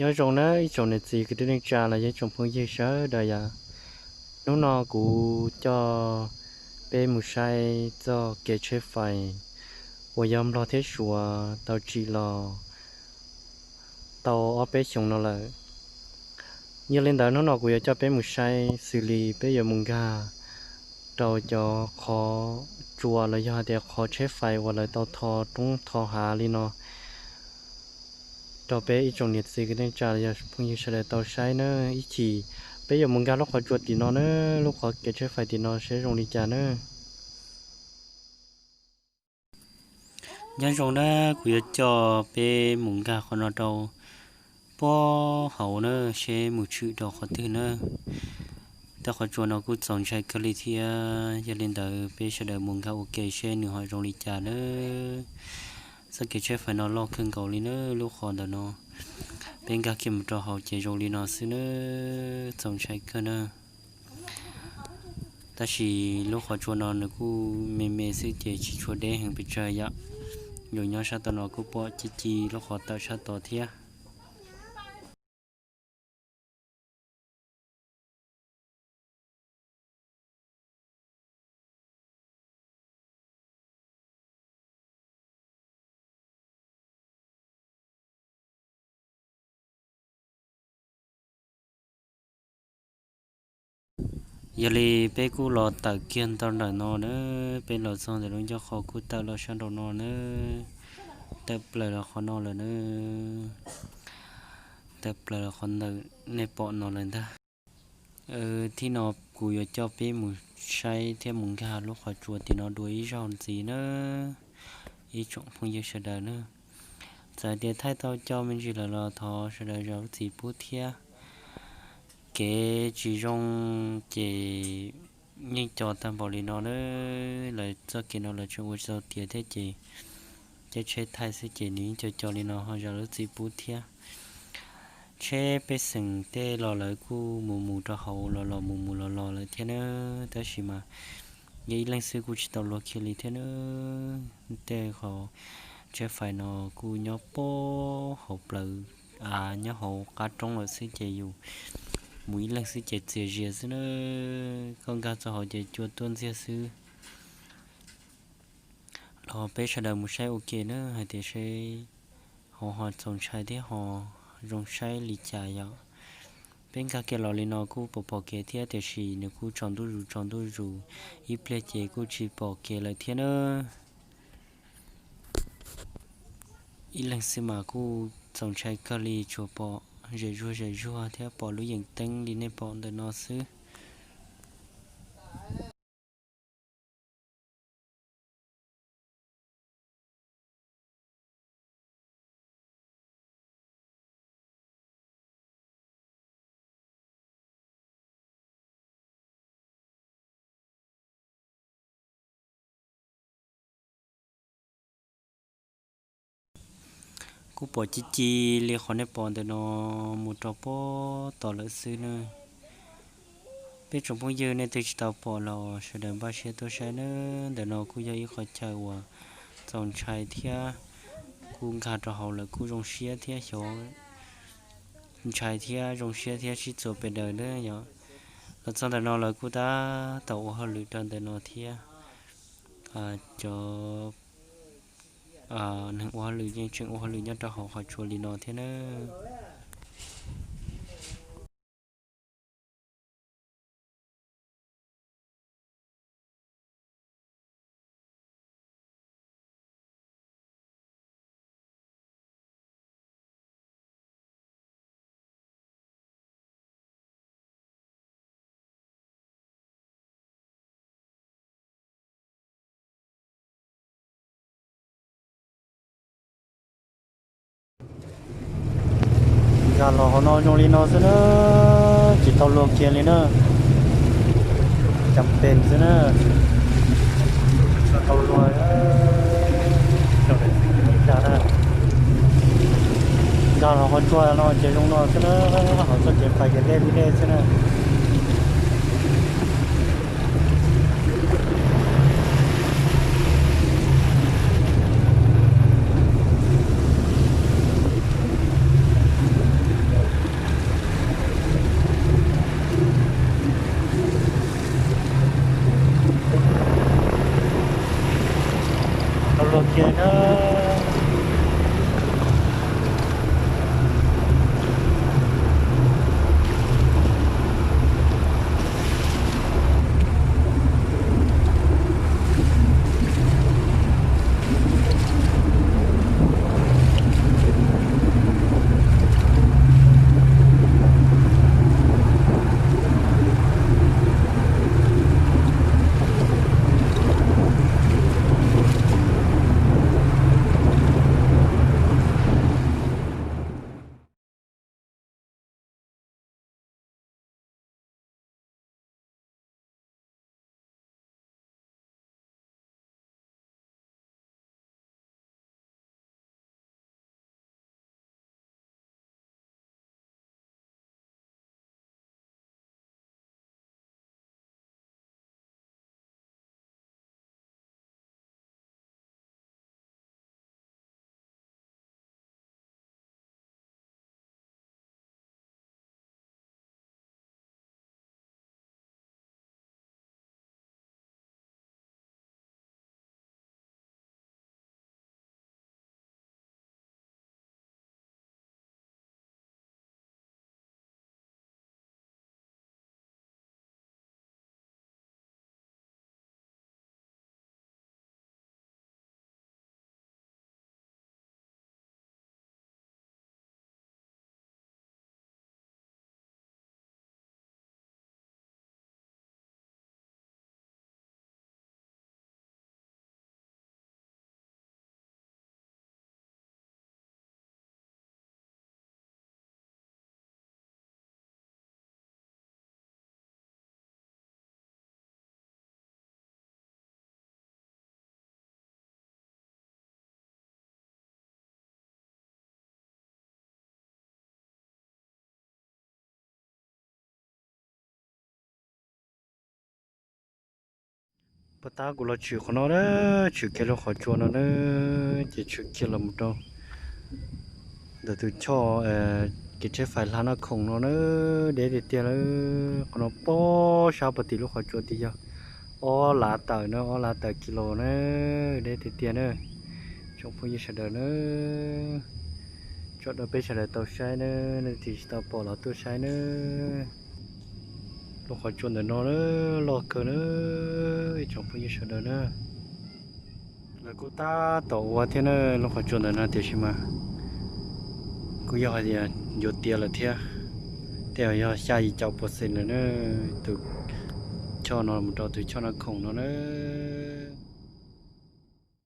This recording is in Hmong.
Nyob zoo nawb ib tsoom niam txiv kwv tij neej tsa los yog ib tsoom phooj ywg sawv daws yom. Hnub no kuv coj peb mus saib txoj kev tsheb fais uas yog Nplog thiab Suav tau tsim los tau ob peb xyoos no lawm. Yog li ntawd hnub no kuv yuav coj peb mus saib xws li peb yuav mus nkag rau cov qhov tsua los yog hais tias qhov tsheb fais uas lawv tau tho roob tho hav li no rau peb ib tsoom niam txiv kwv tij neej tsa los yog phooj ywg sawv daws tau saib na. Ib chim peb yuav mus nkag lub qhov tsua tim no na, lub qhov kev tsheb fais tim no seb zoo li cas na. Nyob zoo na, kuv yuav coj peb mus nkag qhov no rau puag hauv na, seb mus tshwm rau qhov twg na. Tej qhov tsua no kuj txaus ntshai kawg li thiab, yog li ntawd peb sawv daws mus nkag ua ke seb nws ho zoo li cas na. Txoj kev tsheb fais no loj kawg nkaus li na, lub qhov ntawm no peb nkag kiag mus rau hauv ces zoo li no xwb na, txaus ntshai kawg na. Tab sis lub qhov tsua no nws kuj me me xwb ces tsis tshua deb heev pes tsawg yom. Yus nyob sab tom no kuj pom ci ci lub qhov tawm sab tod thiab. Yog li peb kuj los tawm kiag ntawm no na, peb los txog ntawm lub ncauj qhov kuj tawm los sab nraum no na, tawm plaws los qhov no lawm na, tawm plaws los qhov ntawm nej pom no lawm ntag. Thib no kuv yuav coj peb mus saib thiab mus nkag lub qhov tsua tim no dua ib zaug ntxiv na, ib tsoom phooj ywg sawv daws na. Txawm tias thaij tau coj me ntsis lawm los thov sawv daws zam lub txim pub thiab. Kev tsis zoo ces yeej co tag npaum li no na, lawv txoj kev no lawv tseem ua tsis tau tiav thiab ces caij tsheb thaij xwb ces nws yeej co co li no ho zam lub txim pub thiab. Tsheb pej xeem tej los lawv kuj mus mus rau hauv los los mus mus los los lawm thiab na, tab sis mas yog ib leeg xwb kuj tsis tau luag kiag li thiab na. Tej qhov tsheb fais no kuj nyob puag hauv plawv, a, nyob hauv qab roob lawm xwb ces yus mus ib leeg xwb ces txias zias xwb na, koj nkag txog hauv ces cua tuaj ntxiag xwb. Los peb sawv daws mus saib ua ke na hais tias seb hauv ho txaus ntshai thiab ho zoo saib li cas yom. Peb nkag kiag los li no kuj pom pom kev thiab tiam sis nws kuj tsaus ntuj zus tsaus ntuj zus, ib pliag ces kuj tsis pom kev lawm thiab na. Ib leeg xwb mas kuj txaus ntshai kawg li, tsuas pom zem zuag zem zuag thiab pom lub yeem teeb li nej pom ntawm no xwb. Kuj pom ci ci li qhov nej pom ntawm no mus rau puag tom lawm xwb na. Peb tsoom phooj ywg nej twg tsis tau pom los sawv daws npaj siab tuaj saib na. Ntawm no kuj yog ib qhov chaw uas txaus ntshai thiab kuj nkag rau hauv lawm kuj zoo siab thiab xyov ntshai thiab zoo siab thiab sib txuas pes daws na yom. Los txog ntawm no lawv kuj tab tom ua hauj lwm rau ntawm no thiab. Cov neeg ua hauj lwm yeej tseem ua hauj lwm nyob rau hauv qhov tsua li no thiab na. Nkag los hauv no zoo li no xwb na, tsis tau luag kiag li na. Cas pes xwb na, tsis tau luag. Nkag los qhov tsua no ces zoo no xwb na, hauv txoj kev fais kev dej li dej xwb na. Los kiag na. Puag ta kuv los tshwm qhov no na, tshwm kiag lub qhov tsua no na, ces tshwm kiag los mus rau ntawm tus choj kev tsheb fais hla Naj Khoom no na, deb tiag tiag lawm. Qhov no pob sab puag tim lub qhov tsua tiag yog ob lav tawm na, ob lav tawm kis los na, deb tiag tiag na. Tsoom phooj ywg sawv daws na, tso rau peb sawv daws tau saib na, leej twg tsis tau pom los tuaj saib na. Lub qhov tsua ntawm no na, loj kawg na, ib tsoom phooj ywg sawv daws na. Lawv kuj tab tom ua thiab na lub qhov tsua ntawm no, tiam sis mas kuj yog hais tias yuav tiav lawm thiab, tej zaum yog xya yim caum pua xees lawm na, tus choj no mus rau tus choj Naj Khoom no na.